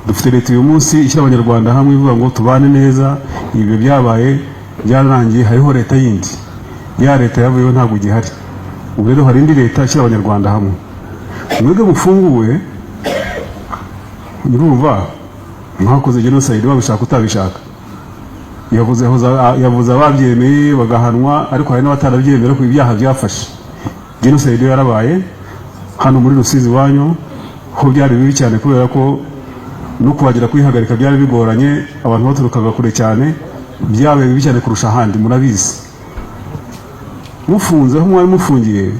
Dufite leta uyu munsi ishyira Abanyarwanda hamwe, ivuga ngo tubane neza. Ibyo byabaye byararangiye, hariho leta yindi. Ya leta yavuyeho, ntabwo igihari. Ubu rero hari indi leta ishyira Abanyarwanda hamwe. Mwebwe mufunguwe, murumva mwakoze jenoside babishaka utabishaka. Yavuze ababyemeye bagahanwa, ariko hari n'abatarabyemeye, ariko ibyaha byafashe. Jenoside yarabaye hano muri Rusizi iwanyu, ho byari bibi cyane, kubera ko no kuhagera kuyihagarika byari bigoranye, abantu baturukaga kure cyane. Byabaye bibi cyane kurusha ahandi, murabizi. Mufunze aho mwari mufungiye,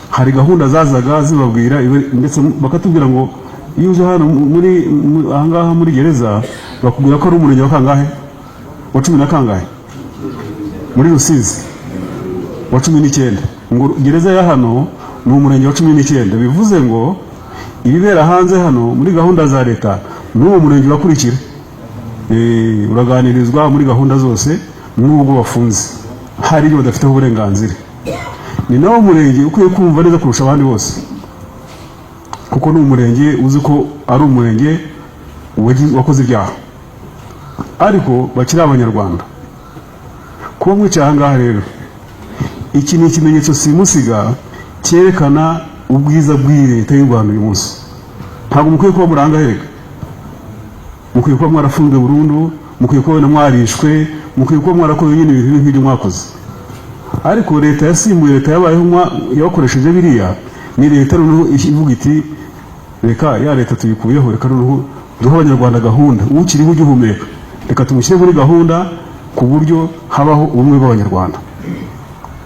hari gahunda zazaga zibabwira, ndetse bakatubwira ngo iyo uje hano muri ahangaha muri gereza, bakubwira ko ari umurenge wa kangahe, wa cumi na kangahe muri Rusizi, wa 19. Ngo gereza ya hano ni umurenge wa 19, bivuze ngo ibibera hanze hano muri gahunda za leta n'uwo murenge urakurikira. Uraganirizwa muri gahunda zose n'ubwo bafunze, hari ibyo badafiteho uburenganzira. Ni nawo murenge ukwiye kumva neza kurusha abandi bose, kuko ni umurenge uzi ko ari umurenge wakoze ibyaha, ariko bakiri Abanyarwanda. Kuba mwicaye aha ngaha rero, iki ni ikimenyetso simusiga cyerekana ubwiza bw'iyi leta y'u Rwanda uyu munsi. Ntabwo mukwiye kuba muri aha ngaha erega. Mukwiye kuba mwarafunzwe burundu, mukwiye kuba wenda mwarishwe, mukwiye kuba mwarakoze nyine ibintu nk'ibyo mwakoze. Ariko leta yasimbuye leta yabayeho yabakoresheje biriya, ni leta noneho ivuga iti: "Reka ya leta tuyikuyeho, reka noneho duhe Abanyarwanda gahunda. Ukiriho ugihumeka, reka tumushyire muri gahunda ku buryo habaho ubumwe bw'Abanyarwanda."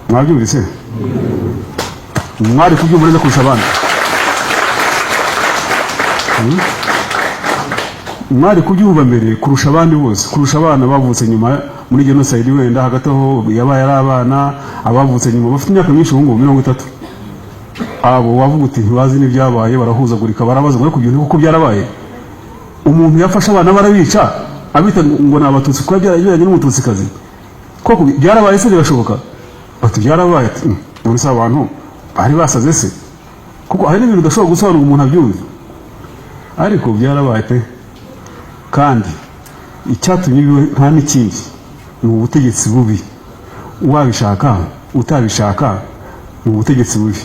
Mwabyumvise? Mwari kubyumva neza kurusha abandi. Mwari kubyumva mbere kurusha abandi bose, kurusha abana bavutse nyuma muri jenoside. Wenda hagati aho yabaye ari abana, abavutse nyuma bafite imyaka myinshi ubu ngubu, 30, abo wavuga uti ntibazi n'ibyabaye, barahuzagurika, barabaza ngo ariko ibyo kuko byarabaye, umuntu yafashe abana barabica, abita ngo ni Abatutsi kuba byarajyanye n'Umututsikazi, koko byarabaye se? Birashoboka? Bati byarabaye. Ati: None se abantu bari basaze se?" Kuko hari n'ibintu udashobora gusobanura umuntu abyumve, ariko byarabaye pe. Kandi icyatumye biba nta n'ikindi, ni ubutegetsi bubi. Wabishaka utabishaka, ni ubutegetsi bubi.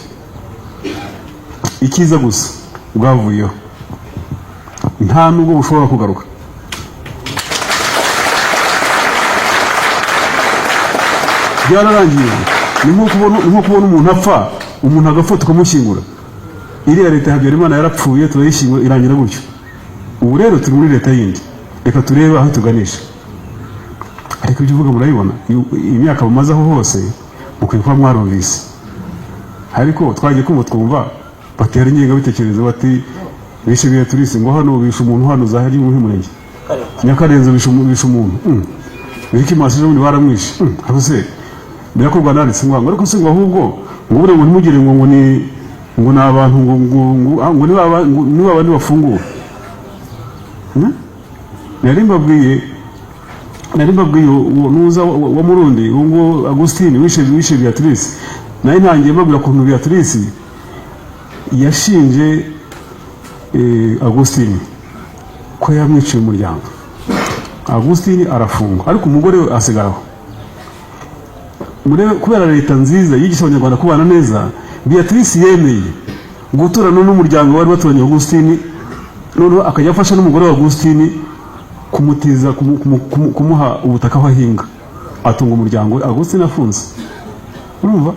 Icyiza gusa bwavuyeho, nta nubwo bushobora kugaruka. Byararangiye. Ni nko kubona umuntu apfa, umuntu agapfa tukamushyingura. Iriya leta ya Habyarimana yarapfuye, turayishyingura, irangira gutyo. Ubu rero turi muri leta yindi, reka turebe aho tuganisha. Ariko ibyo uvuga murabibona, imyaka mumaze aho hose mukwiye kuba mwarumvise. Ariko twagiye kumva twumva batera ingengabitekerezo, bati bishe Beatrice, ngo hano bishe umuntu hano za hari mu murenge Nyakarenzo, bishe umuntu. Birikimasi ejo bundi baramwishe. Ariko se birakorwa nanditse ngo ariko se ngo ahubwo ngo buriya ngo ntimugire ngo ni ngo ni abantu ngo ni babandi bafunguwe. Nari mbabwiye uwo nuza wa Murundi, uwo nguwo Agustin wishe Beatrice. Nari ntangiye mbabwira ukuntu Beatrice yashinje Agustin ko yamwiciye umuryango. Agustin arafungwa, ariko umugore we asigaraho. Murebe, kubera leta nziza yigisha Abanyarwanda kubana neza, Beatrice yemeye guturana n'umuryango wari baturanye Agustin, noneho akajya afasha n'umugore wa Agustin kumutiza, kumuha ubutaka aho ahinga, atunga umuryango we Agustin afunze. Urumva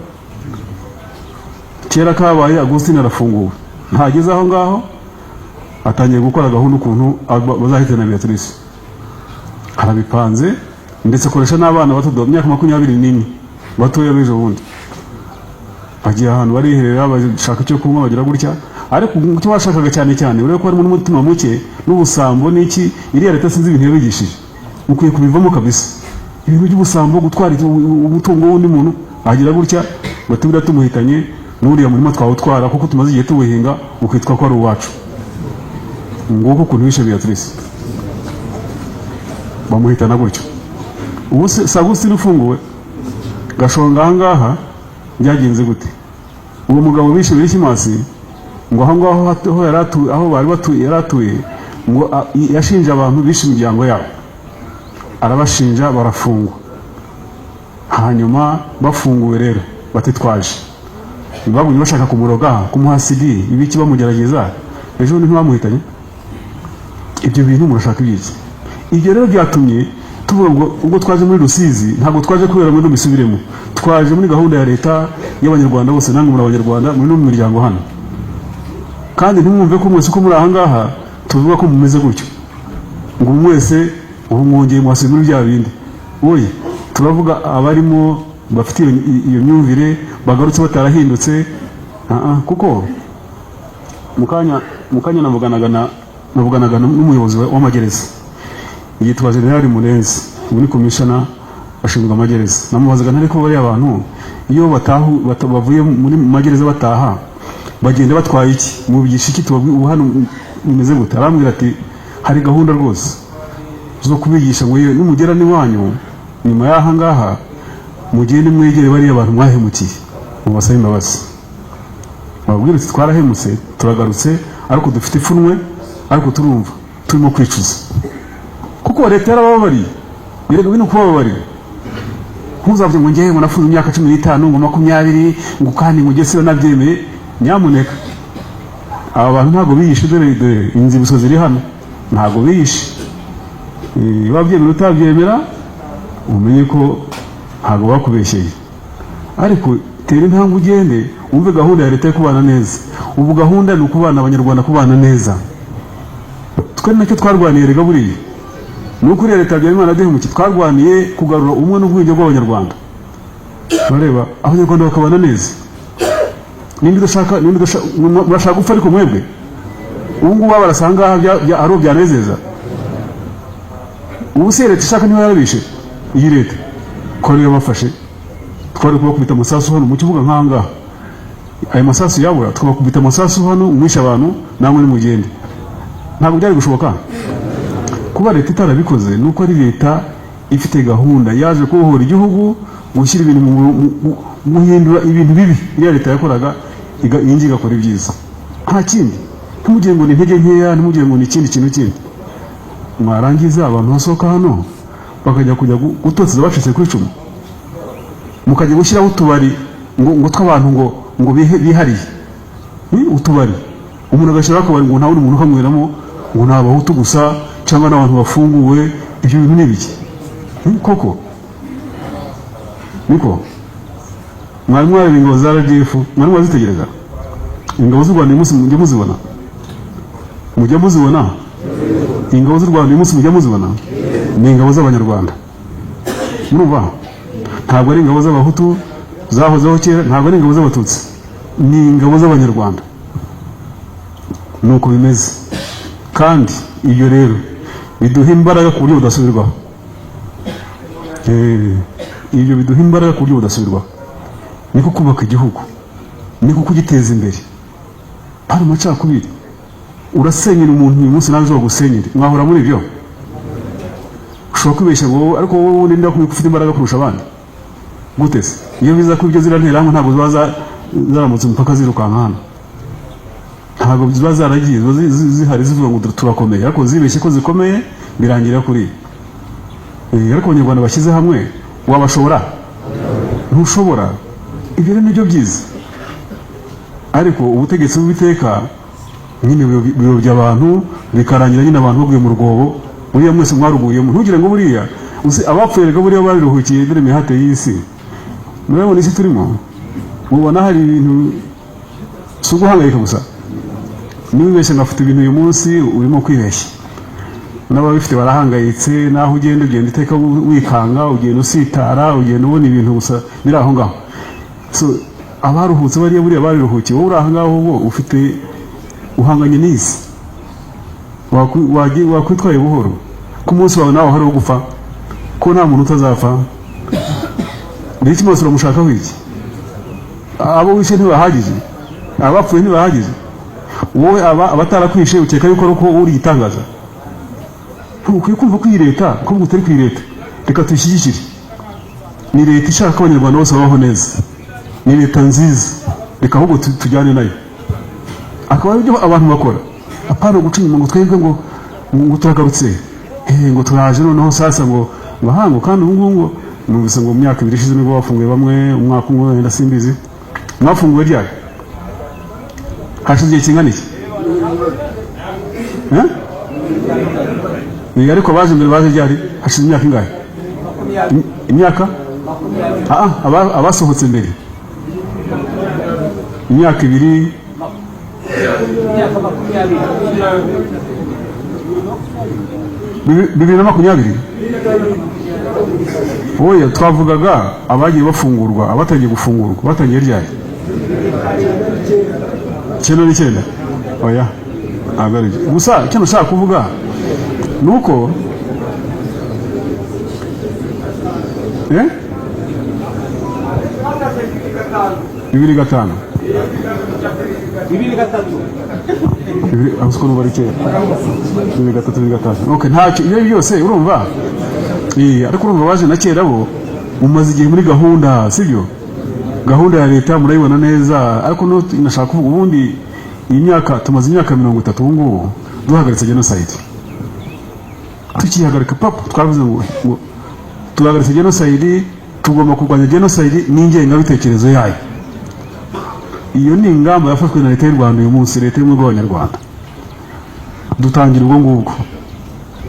kera kabaye, Agustin arafunguwe, ntageze aho ngaho atangiye gukora gahunda ukuntu bazahitana Beatrice. Arabipanze, ndetse akoresha n'abana bato, imyaka 24, batoya b'ejo bundi. Bagiye ahantu bariherera, bashaka icyo kunywa, bagira gutya. Ariko icyo bashakaga cyane cyane, urebe ko harimo n'umutima muke n'ubusambo n'iki. Iriya leta sinzi ibintu yabigishije, mukwiye kubivamo kabisa. Ibintu by'ubusambo, gutwara umutungo w'undi muntu, agira gutya bati buriya tumuhitanye n'uriya murima twawutwara, kuko tumaze igihe tuwuhinga, ukitwa ko ari uwacu. Nguko ukuntu wishe Beatrice, bamuhitana gutyo. Ubu se si Agustin ufunguwe Gashonga aha ngaha? Byagenze gute? Uwo mugabo bishe Birikimasi, ngo aho ngaho aho yari atuye, aho bari batuye yari atuye, Ngo yashinje abantu bishe imiryango yabo, arabashinja, barafungwa. Hanyuma bafunguwe rero batitwaje, bagumye bashaka kumuroga, kumuha sidi, ibiki, bamugerageza. Ejo bundi ntibamuhitanye. Ibyo bintu murashaka ibiki? Ibyo rero byatumye tuvuga ngo ubwo twaje muri Rusizi, ntabwo twaje kubera ngo mbisubiremo. Twaje muri gahunda ya leta y'Abanyarwanda bose. Namwe muri Abanyarwanda, muri no mu miryango hano. Kandi ntimwumve ko mwese uko muri aha ngaha tuvuga ko mumeze gutyo, ngo mwese ubu mwongeye mwasubiye muri bya bindi. Oya, turavuga abarimo bafite iyo myumvire, bagarutse batarahindutse. Kuko mu kanya navuganaga n'umuyobozi w'amagereza, yitwa General Murenzi, ubu ni commissioner ashinzwe amagereza. Namubazaga ntari ko bariya abantu iyo bavuye muri magereza bataha, bagenda batwaye iki? Mubigisha iki? Tubabwi ubu hano bimeze gute? Arambwira ati hari gahunda rwose zo kubigisha, ngo yewe nimugera n'iwanyu nyuma y'aha ngaha, mugende mwegere bariya bantu mwahemukiye, mubasabe imbabazi, babwire uti twarahemutse, turagarutse, ariko dufite ipfunwe, ariko turumva turimo kwicuza, kuko leta yarabababariye. Erega bino kubababarira, ntuzavuge ngo ngewe ngo nafunze imyaka 15, ngo 20, ngo kandi ngo ugese nabyemeye. Nyamuneka, aba bantu ntabwo biyishe. Dore dore inzibutso ziri hano, ntabwo biyishe. Wabyemera utabyemera, umenye ko ntabwo bakubeshyeye. Ariko tera intambwe ugende wumve gahunda ya leta yo kubana neza. Ubu gahunda ni ukubana, Abanyarwanda kubana neza. Twe nacyo twarwaniye rega buriya, ni ukuri leta ya Habyarimana yaduhemukiye. Twarwaniye kugarura ubumwe n'ubwiyunge bw'Abanyarwanda. Urareba, Abanyarwanda bakabana neza. Ninde udashaka? Ninde udashaka? Murashaka gupfa? Ariko mwebwe ubu ngubu barasa ngaha ari uwo byanezeza? Ubu se leta ishaka niba yarabishe iyi leta ko ariyo yabafashe, twari kubakubita amasasu hano mu kibuga nk'aha ngaha, ayo masasu yabura tukabakubita amasasu hano, mwishe abantu, namwe nimugende. Ntabwo byari gushoboka. Kuba leta itarabikoze ni uko ari leta ifite gahunda, yaje kubohora igihugu, gushyira ibintu guhindura ibintu bibi iriya leta yakoraga, iyi ngiyi igakora ibyiza. Nta kindi. Ntimugire ngo ni intege nkeya, ntimugire ngo ni ikindi kintu kindi. Mwarangiza abantu basohoka hano bakajya kujya gutoteza bacitse ku icumu, mukajya gushyiraho utubari ngo tw'abantu ngo bihariye. Utubari, umuntu agashyiraho akabari ngo nta wundi muntu ukanyweramo, ngo ni Abahutu gusa cyangwa n'abantu bafunguwe. Ibyo bintu ni ibiki? Koko niko mwari mwareba ingabo za RDF, mwari mwazitegereza? Ingabo z'u Rwanda uyu munsi mujya muzibona? Mujya muzibona ingabo z'u Rwanda uyu munsi? Mujya muzibona? Ni ingabo z'Abanyarwanda, murumva? Ntabwo ari ingabo z'Abahutu zahozeho kera, ntabwo ari ingabo z'Abatutsi, ni ingabo z'Abanyarwanda. Ni uko bimeze. Kandi ibyo rero biduha imbaraga ku buryo budasubirwaho. Ibyo biduha imbaraga ku buryo budasubirwaho. Niko kubaka igihugu, niko kugiteza imbere. Hari amacakubiri, urasenyera umuntu uyu munsi, nawe ejo bagusenyere. Mwahora muri ibyo. Ushobora kwibeshya ngo wowe, ariko wowe ubundi ndakubwira ko ufite imbaraga kurusha abandi gute se? Iyo biza ko ibyo ziriya nterahamwe ntabwo ziba zaramutse umupaka zirukanka hano, ntabwo ziba zaragiye, ziba zihari zivuga ngo turakomeye. Ariko zibeshye ko zikomeye, birangira kuri. Ariko Abanyarwanda bashyize hamwe, wabashobora? Ntushobora. Ibyo rero nibyo byiza. Ariko ubutegetsi bw'iteka nyine buyobya abantu, bikarangira nyine abantu baguye mu rwobo. Buriya mwese mwaruguyemo. Ntugire ngo buriya uzi abapfuye rega buriya bariruhukiye. Dore imihate y'isi, murabona isi turimo, mubona hari ibintu si uguhangayika gusa. Niba ubeshye ngo afite ibintu uyu munsi, urimo kwibeshya. N'ababifite barahangayitse. Naho ugenda, ugenda iteka wikanga, ugenda usitara, ugenda ubona ibintu gusa biri aho ngaho. So abaruhutse bariya buriya bariruhukiye. Wowe uri aha ngaho ubwo ufite uhanganye n'isi, wakwitwaye buhoro ku munsi wawe nawe hari uwo gupfa, ko nta muntu utazapfa. Ni iki mwese uramushakaho iki? Abo wishe ntibahagije? Abapfuye ntibahagije? Wowe aba abatarakwishe ukeka yuko ari uko uri igitangaza? Ntukwiye kumva ko iyi leta, ko utari ku iyi leta, reka tuyishyigikire. Ni leta ishaka ko Abanyarwanda bose babaho neza, ni leta nziza, reka ahubwo tujyane nayo, akaba aribyo abantu bakora, apana guca inyuma ngo twebwe ngo Ngo turagarutse, ngo turaje noneho sasa, ngo ngo kandi ubu ngubu ngo numvise ngo mu myaka 2 ishize nibwo bafunguye bamwe, umwaka umwe wenda simbizi. Mwafunguwe ryari? Hashize igihe kingana iki? Eh? Ni ariko baje mbere, baje ryari? Hashize imyaka ingahe? Imyaka abasohotse mbere imyaka 2. Imyaka 20. 2020. Oya, twavugaga abagiye bafungurwa, abatangiye gufungurwa batangiye ryari? 99? Oya, ntabwo ari byo. Gusa icyo nashaka kuvuga ni uko 2005. 2003. Bibiri, aho siko numva ari kera, 2003, 2005. Okay, ntacyo, ibyo byose urumva. Ariko urumva baje na kera, bo mumaze igihe muri gahunda, sibyo? Gahunda ya leta murayibona neza. Ariko no nashaka kuvuga, ubundi iyi myaka tumaze, imyaka 30 ubu ngubu duhagaritse genocide. Tukihagarika papa, twaravuze ngo duhagaritse genocide, tugomba kurwanya genocide n'ingengabitekerezo yayo. Iyo ni ingamba yafashwe na leta y'u Rwanda uyu munsi, leta y'ubumwe bw'Abanyarwanda. Dutangira ubwo ngubwo,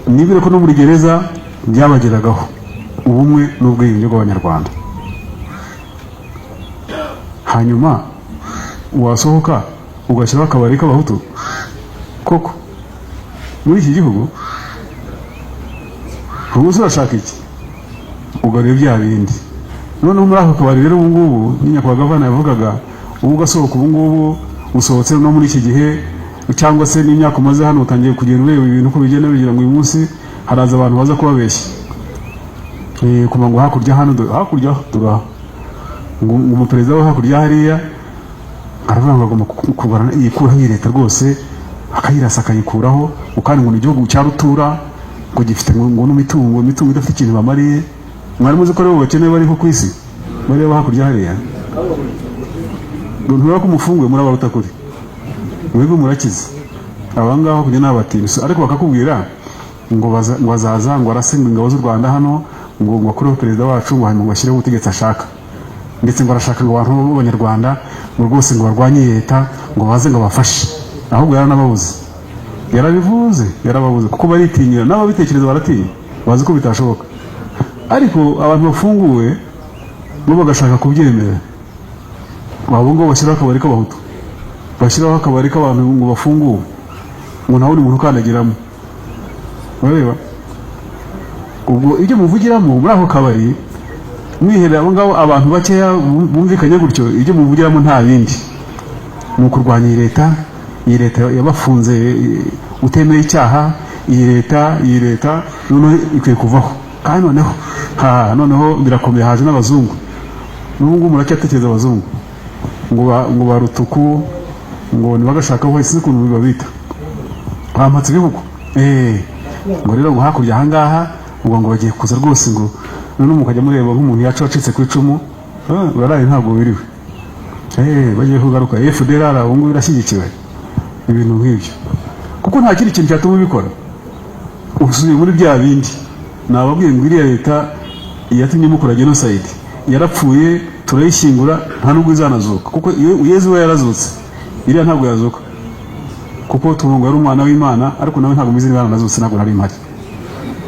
nibwire ko no muri gereza byabageragaho, ubumwe n'ubwiyunge bw'Abanyarwanda. Hanyuma wasohoka ugashyiraho akabari k'Abahutu koko muri iki gihugu? Ubu se urashaka iki? Ugaruye bya bindi. Noneho muri ako kabari rero, ubu ngubu ni nyakubahwa gavana yavugaga, ubu ugasohoka, ubu ngubu usohotse no muri iki gihe, cyangwa se n'imyaka umaze hano, utangiye kugenda ureba ibintu uko bigenda bigira ngo uyu munsi haraza abantu baza kubabeshya. Kuva ngo hakurya hano, hakurya turaha, ngo umuperezida wo hakurya hariya aravuga ngo agomba kurwana yikuraho iyi leta rwose, akayirasa akayikuraho, ngo kandi ngo ni igihugu cya rutura, ngo gifite ngo n'imitungo, imitungo idafite ikintu bamariye. Mwari muzi ko aribo bakene bariho ku isi, bariya bo hakurya hariya? Ngo ntureba ko umufunguye muri abaruta kuri mwebwe, murakize. Aba ngaho kujya ni abatindi, ariko bakakubwira ngo ngo azaza, ngo arase ngo ingabo z'u Rwanda hano, ngo akureho perezida wacu, ngo hanyuma ngo ashyireho ubutegetsi ashaka, ndetse ngo arashaka ngo abantu b'Abanyarwanda ngo rwose ngo barwanye leta, ngo baze ngo bafashe. Ahubwo yaranababuze, yarabivuze, yarababuze, kuko baritinyira, n'ababitekereza baratinya, bazi ko bitashoboka. Ariko abantu bafunguwe bo bagashaka kubyemera. Abo ngabo bashyiraho akabari k'Abahutu, bashyiraho akabari k'abantu ngo bafunguwe, ngo nta wundi muntu ukandagiramo. Urareba ubwo ibyo muvugiramo muri ako kabari mwiherera, abo ngabo, abantu bakeya bumvikanye gutyo, ibyo muvugiramo nta bindi, ni ukurwanya iyi leta, iyi leta yabafunze utemeye icyaha, iyi leta noneho ikwiye kuvaho. Kandi noneho ha noneho birakomeye, haje n'abazungu. N'ubu ngubu muracyatekereza abazungu, ngo ba rutuku, ngo ntibagashaka aho, sinzi ukuntu babita, bampatse ibihugu. Ngo rero ngo hakurya ahangaha ubwo ngo bagiye kuza rwose, ngo noneho mukajya mureba nk'umuntu yacu wacitse ku icumu. Uraraye ntabwo wiriwe. Bagiye kugaruka, FDLR ubu ngubu irashyigikiwe, ibintu nk'ibyo, kuko nta kindi kintu cyatuma ubikora. Usubiye muri bya bindi nababwiye ngo iriya leta yatumye mukora genocide yarapfuye, turayishyingura, nta nubwo izanazuka, kuko iyo Yezu we yarazutse, iriya ntabwo yazuka, kuko tuvuga ngo yari umwana w'Imana, ariko nawe ntabwo muzi niba yaranazutse. Ntabwo nari mpari.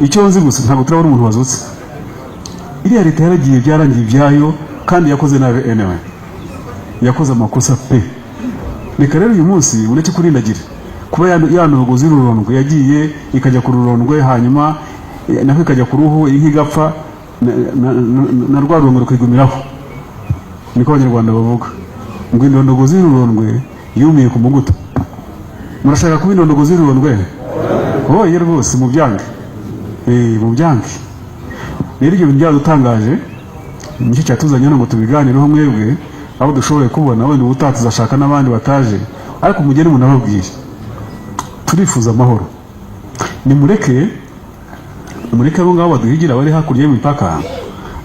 Icyo nzi gusa, ntabwo turabona umuntu wazutse. Iriya leta yaragiye, byarangiye ibyayo, kandi yakoze nabi anyway, yakoze amakosa pe. Reka rero uyu munsi ureke kurindagira kuba ya ndogozi y'ururondwe yagiye ikajya ku rurondwe, hanyuma nako ikajya ku ruhu, inka igapfa, na rwa rurondwe rukigumiraho. Niko Abanyarwanda bavuga ngo indondogozi y'ururondwe yumiye ku muguta. Murashaka kuba indondogozi y'ururondwe? Oye rwose, mubyange, mubyange. Rero ibyo bintu byaradutangaje, nicyo cyatuzanye hano ngo tubiganireho mwebwe abo dushoboye kubona. Wenda ubutaha tuzashaka n'abandi bataje, ariko mugende munababwire. Turifuza amahoro. Nimureke, mureke abo ngabo baduhigira bari hakurya y'imipaka,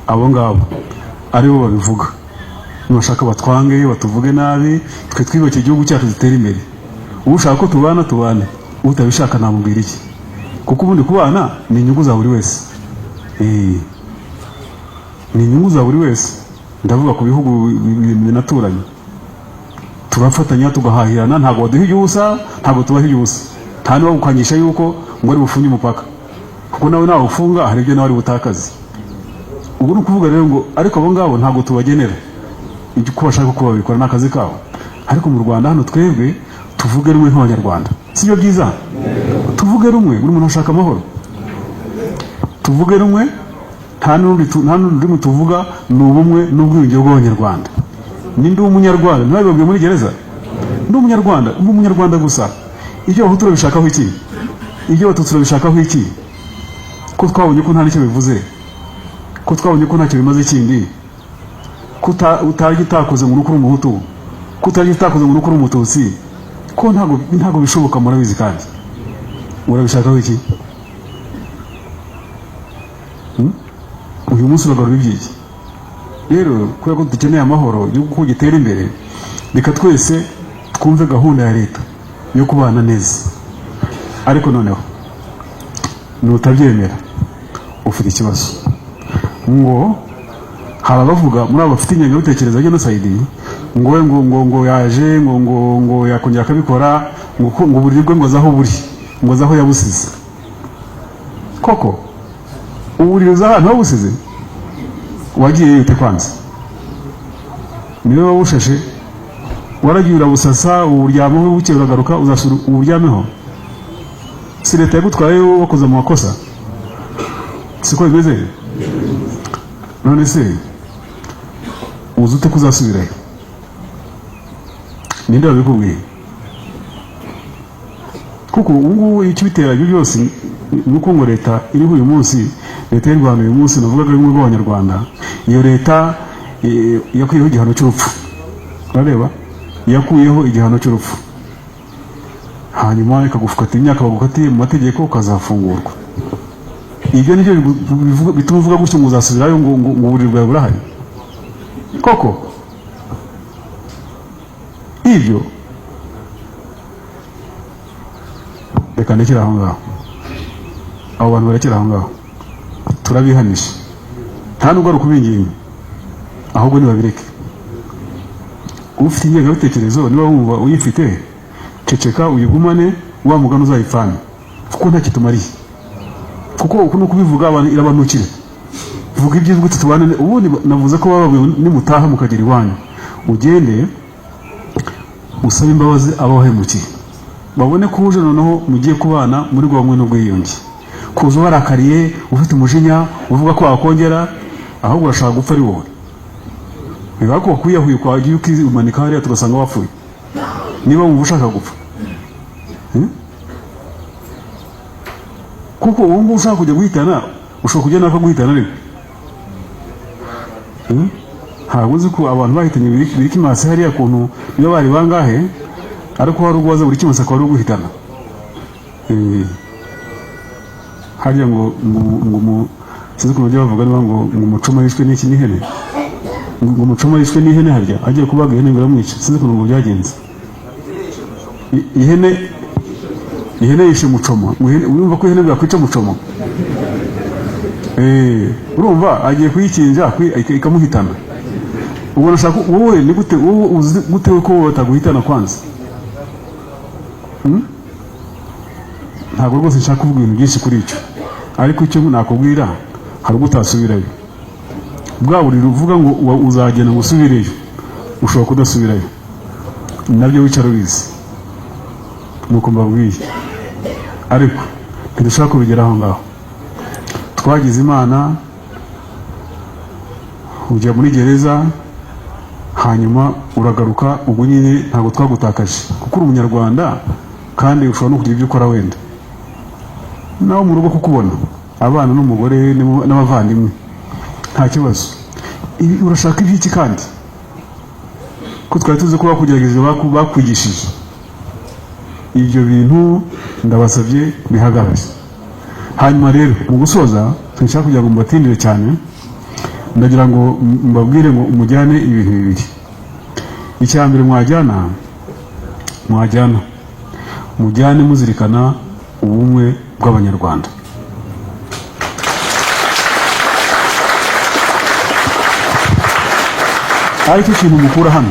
abo ngabo aribo babivuga. Nibashaka batwange, batuvuge nabi, twe twiyubake igihugu cyacu, dutere imbere. Ushaka ko tubana tubane, utabishaka namubwira iki? Kuko ubundi kubana ni inyungu za buri wese. Ni inyungu za buri wese. Ndavuga ku bihugu binaturanye, turafatanya, tugahahirana. Ntabwo baduha iby'ubusa, ntabwo tubaha iby'ubusa. Nta n'uwagukangisha yuko ngo ari bufunge umupaka, kuko nawe nawufunga hari ibyo nawe ari butakaze. Ubwo ni ukuvuga rero ngo ariko abo ngabo ntabwo tubagenera uko bashaka ko babikora, ni akazi kabo. Ariko mu Rwanda hano twebwe tuvuge rumwe nk'Abanyarwanda, si byo byiza? Tuvuge rumwe, buri muntu ashaka amahoro, tuvuge rumwe. Nta n'urundi rurimi tuvuga, ni ubumwe n'ubwiyunge bw'Abanyarwanda. Ninde w'Umunyarwanda? Ntibabibabwiye muri gereza? Ndi Umunyarwanda, ndi Umunyarwanda gusa. Ibyo Abahutu urabishakaho iki? Ibyo Abatutsi urabishakaho iki? Ko twabonye ko nta n'icyo bivuze, ko twabonye ko ntacyo bimaze kindi, ko utarya utakoze ngo nuko uri Umuhutu, ko utarya utakoze ngo nuko uri Umututsi, ko ntabwo bishoboka, murabizi. Kandi urabishakaho iki? Uyu munsi uragarura ibyiki? Rero kubera ko dukeneye amahoro, igihugu ko gitera imbere, reka twese twumve gahunda ya leta yo kubana neza. Ariko noneho nutabyemera ufite ikibazo. Ngo hari abavuga muri abo bafite ingengabitekerezo ya jenoside ngo we ngo yaje ngo yakongera akabikora, ngo uburiri bwe ngo azi aho buri, ngo azi aho yabusize. Koko uburiri uzi ahantu wabusize? Wagiye yite kwanza niwe wabushashe, waragiye urabusasa, uburyamaho, bukeye uragaruka, uzasura uburyameho? Si leta yagutwaye wakoze mu makosa? Siko bimeze? None se uzi ute ko uzasubirayo? Ninde wabikubwiye? Kuko ubu ngubu icyo bitera ibyo byose ni uko ngo leta iriho uyu munsi, leta y'u Rwanda uyu munsi, navugaga y'ubumwe bw'Abanyarwanda, iyo leta yakuyeho igihano cy'urupfu. Urareba, yakuyeho igihano cy'urupfu, hanyuma ikagufata imyaka bagukatiye mu mategeko, ukazafungurwa. Ibyo nibyo bituma uvuga gutyo ngo uzasubirayo, ngo uburiri bwawe burahari koko? Ibyo reka ndekere aho ngaho. Abo bantu barekera aho ngaho, turabihanisha. Nta nubwo ari ukubinginga, ahubwo nibabireke. Ufite ingengabitekerezo, niba wumva uyifite, ceceka uyigumane, wa mugani uzayipfane, kuko ntacyo tumariye. Kuko uku ni ukubivuga, abantu irabanukira. Vuga ibyiza gute tubane. Ubundi navuze ko bababwiye nimutaha mukagera iwanyu, ugende usabe imbabazi abo wahemukiye, babone ko uje noneho mugiye kubana muri rwa bumwe n'ubwiyunge. Kuza ubarakariye, ufite umujinya, uvuga ko wakongera, ahubwo urashaka gupfa ari wowe. Biba ko wakwiyahuye, kwagiye ukimanika hariya tugasanga wapfuye, niba wumva ushaka gupfa. Kuko ubu ngubu ushaka kujya guhitana, ushobora kujya nawe akaguhitana. Ariko Ntabwo uzi ko abantu bahitanye biri kimasi hariya, kuntu niba bari bangahe, ariko hari ubwo waza buri kimasi akaba ari uguhitana. Harya ngo sinzi ukuntu bajya bavuga, niba ngo umucoma yishwe n'iki, n'ihene, ngo umucoma yishwe n'ihene, harya agiye kubaga ihene ngo iramwica. Sinzi ukuntu ngo byagenze. Ihene yishe mucoma. Ngo urumva ko ihene bwakwica mucoma? Urumva agiye kuyikinja ikamuhitana. Ubwo nashaka wowe, ni gute wowe uzi gute ko wowe bataguhitana kwanza? Ntabwo rwose nshaka kuvuga ibintu byinshi kuri icyo, ariko icyo nakubwira, hari ubwo utasubirayo. Bwa buriri uvuga ngo uzagenda ngo usubireyo, ushobora kudasubirayo nabyo, wicara ubizi. Nuko mbabwiye, ariko ntidushaka kubigera aho ngaho. Twagize Imana ujya muri gereza, hanyuma uragaruka. Ubwo nyine ntabwo twagutakaje, kuko uri Umunyarwanda kandi ushobora no kugira ibyo ukora wenda nawe mu rugo, kukubona abana n'umugore n'abavandimwe nta kibazo. Ibi urashaka iby'iki kandi ko twari tuzi ko bakugerageje, bakwigishije? Ibyo bintu ndabasabye bihagarare. Hanyuma rero mu gusoza, sinshaka kugira ngo mbatindire cyane, ndagira ngo mbabwire ngo mujyane ibintu bibiri. Icya mbere mwajyana, mujyane muzirikana ubumwe bw'Abanyarwanda. Aricyo kintu mukura hano,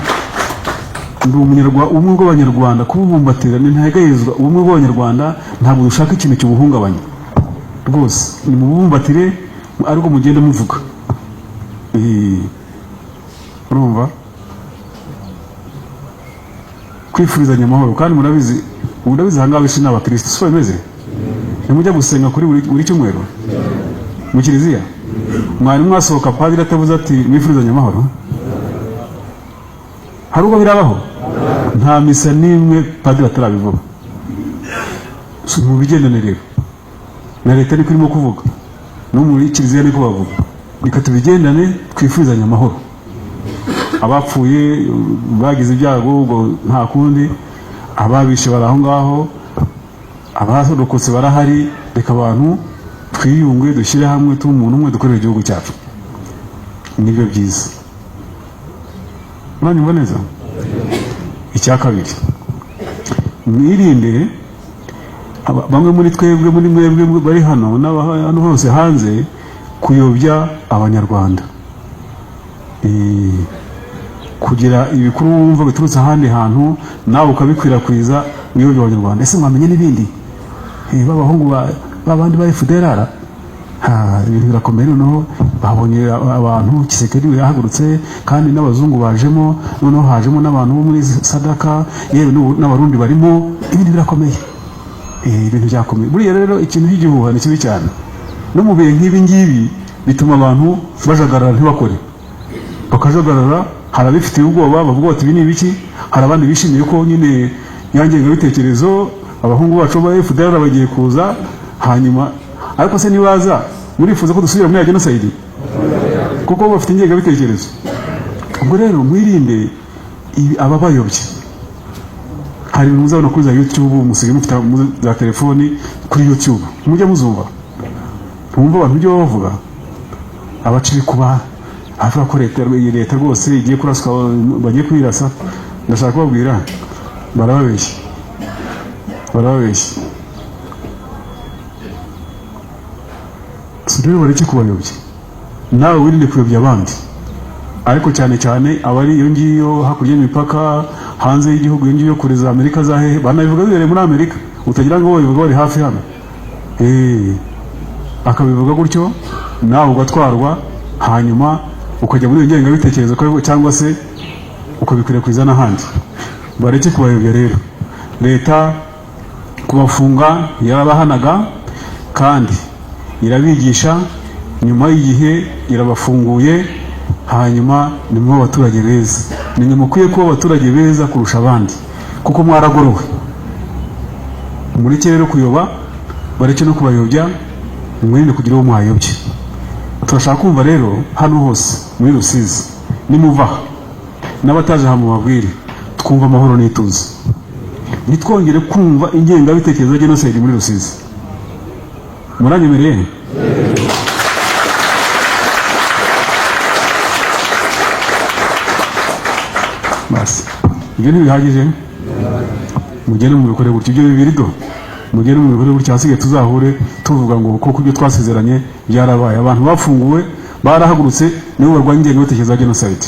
ndi umunyarwanda, ubumwe bw'Abanyarwanda kububumbatira ni ntahegayezwa. Ubumwe bw'Abanyarwanda ntabwo dushaka ikintu kibuhungabanya rwose, ni mubumbatire ariko mugende muvuga. Urumva kwifurizanya amahoro, kandi murabizi, murabizi aha ngaha benshi ni abakristo, siko bimeze? Ntimujya gusenga kuri buri cyumweru mu kiliziya? Mwari mwasohoka padiri atavuze ati mwifurizanye amahoro? Hari ubwo birabaho? Nta misa n'imwe padiri atarabivuga. Mu bigendane rero na leta niko irimo kuvuga, no muri kiliziya niko bavuga. Reka tubigendane, twifurizanye amahoro. Abapfuye bagize ibyago ubwo nta kundi, ababishe bari aho ngaho, abarokotse barahari. Reka abantu twiyunge, dushyire hamwe, tube umuntu umwe, dukorere igihugu cyacu, nibyo byiza. Muranyumva neza? Icya kabiri, mwirinde bamwe muri twebwe, muri mwebwe bari hano n'abahano hose hanze, kuyobya Abanyarwanda. Kugira ibikuru wumva biturutse ahandi hantu nawe ukabikwirakwiza, uyobya Abanyarwanda. Ese mwamenye n'ibindi? B'abahungu babandi ba FDLR, ibintu birakomeye. Noneho babonye abantu, Tshisekedi yahagurutse, kandi n'abazungu bajemo, noneho hajemo n'abantu bo muri Sadaka, yewe n'Abarundi barimo, ibintu birakomeye. Ibintu byakomeye. Buriya rero ikintu cy'igihuha ni kibi cyane, no mu bihe nk'ibi ngibi bituma abantu bajagarara, ntibakore, bakajagarara. Hari abifitiye ubwoba bavuga bati ibi ni ibiki, hari abandi bishimiye ko nyine yangengabitekerezo abahungu bacu ba FDLR bagiye kuza. Hanyuma ariko se nibaza murifuza ko dusubira muri ya genocide kuko bafite ingengabitekerezo? Ubwo rero mwirinde ababayobye. Hari ibintu muzabona kuri za YouTube, musigaye mufite za telefoni, kuri YouTube mujya muzumva, mwumva abantu ibyo bavuga, abaciri kuba avuga ko leta rwose igiye kuraswa, bagiye kuyirasa. Ndashaka kubabwira, barababeshya, barababeshya. Rero bareke kubayobya, nawe wirinde kuyobya abandi, ariko cyane cyane abari iyo ngiyo hakurya y'imipaka, hanze y'igihugu, iyo ngiyo kure za Amerika, za hehe, banabivuga bibereye muri Amerika, utagira ngo babivuga bari hafi hano. Akabivuga gutyo nawe ugatwarwa, hanyuma ukajya muri iyo ngengabitekerezo cyangwa se ukabikwirakwiza n'ahandi. Bareke kubayobya rero. Leta kubafunga yarabahanaga kandi irabigisha, nyuma y'igihe irabafunguye. Hanyuma ni mwe abaturage beza, ni mwe mukwiye kuba abaturage beza kurusha abandi kuko mwaragorowe. Mureke rero kuyoba, bareke no kubayobya, mwirinde kugira uwo mwayobye. Turashaka kumva rero hano hose muri Rusizi, nimuva n'abataje aha mubabwire, twumva amahoro n'ituze, ntitwongere kumva ingengabitekerezo ya genocide muri Rusizi. Muranyemereye? Basi ibyo ntibihagije, mugende mubikore gutyo. Ibyo bibiri do mugende mubikore gutyo, hasigaye tuzahure tuvuga ngo koko ibyo twasezeranye byarabaye. Abantu bafunguwe barahagurutse, nibo barwanya ingengabitekerezo ya genocide.